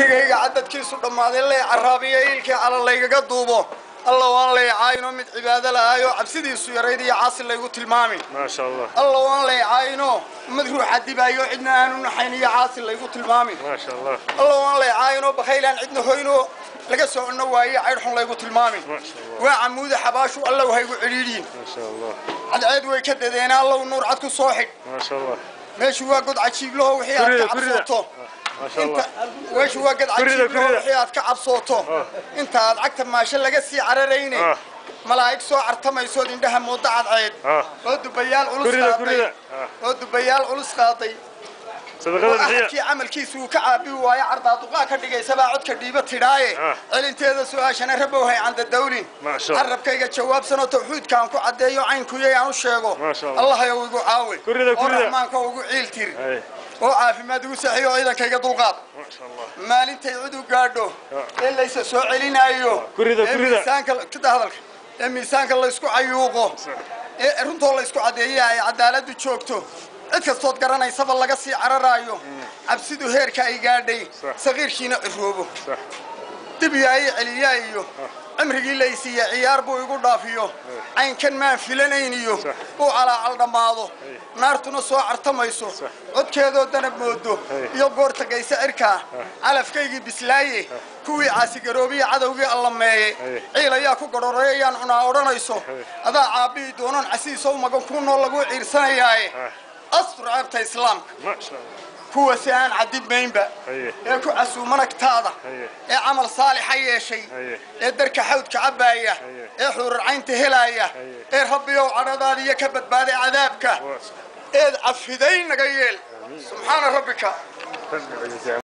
Cimrigayga cadadkiisu dhammaaday lay caraabiyo iilkii cala laygaga duubo alla waan laycaayno mid cibaado lahaayo cabsidiisu yarayd iyo caasi laygu tilmaamin. Maasha Allah. Alla waan laycaayno mid ruuxa dibaayo cidna aanu naxayn iyo caasi laygu tilmaamin. Maasha Allah. Alla waan laycaayno bakhaylaan cidna hoyno laga soo cunno waaye caydh xun laygu tilmaamin. Maasha Allah. Waa camuuda xabaashu allow haygu cidhiidhiyin. Maasha Allah. Cadceed way ka dadeena allow nuur cad ku soo xidh. Maasha Allah. Meeshu waa god cajiiblaho wixii aad ka cabsooto. Maasha Allah. Meeshu waa god cajiiblaho wixii aad ka cabsooto. Inta aad cagta maasho laga sii cararayne malaa'ig soo cartamaysood indhaha mooda cadceed oo dubayaal culus qaaday oo dubayaal culus qaaday. Sadaqada bixiya. Kii camalkiisu uu ka caabi waayo cardaaduqaa ka dhigaysabaa codka dhiiba tidhaaye. Celinteeda su-aashana rabow hay canda dawlin. Carabkayga jawaabsanoo tawxiidkaan ku caddeeyo caynkuyay aan u sheego. Allahayow igu caawi oo raxmaanka ugu ciil tir oo caafimaad igu saxiyo ciidankayga dulqaad. Maalintay cid u gaadho ee laysa soo celinaayo hadalka ee miisaanka laysku cayuuqo ee runtoo laysku caddeeyay ay cadaaladdu joogto cid kastood garanaysaba laga sii cararaayo cabsidu heerka ay gaadhay saqiirkiina ciroobo dib yaay celiyaa iyo cimrigii laysiiya ciyaar buu igu dhaafiyo caynkan maan filanayn iyo uu calaacal dhammaado naartuna soo cartamayso codkeedoo danab moodo iyo goorta gaysa cirkaa calafkaygii bislaaye kuwii caasigaroobiya cadowgii allameeye ciil ayaa ku gadhoreey ayaan cunaa odhanayso adaa caabbihii doonoon casiisow magan kuu nool laguu ciirsanayaaye astur ceebta islaamka kuwa si aan cadibmaynba ee ku casuumanagtaada ee camal saalixa yeeshay ee darka xawdka cabbaaya ee xuurarcaynta helaaya ee rabbiyow cadhadaada iyo ka badbaaday cadaabka eed cafiday naga yeel. Subxaana rabbika.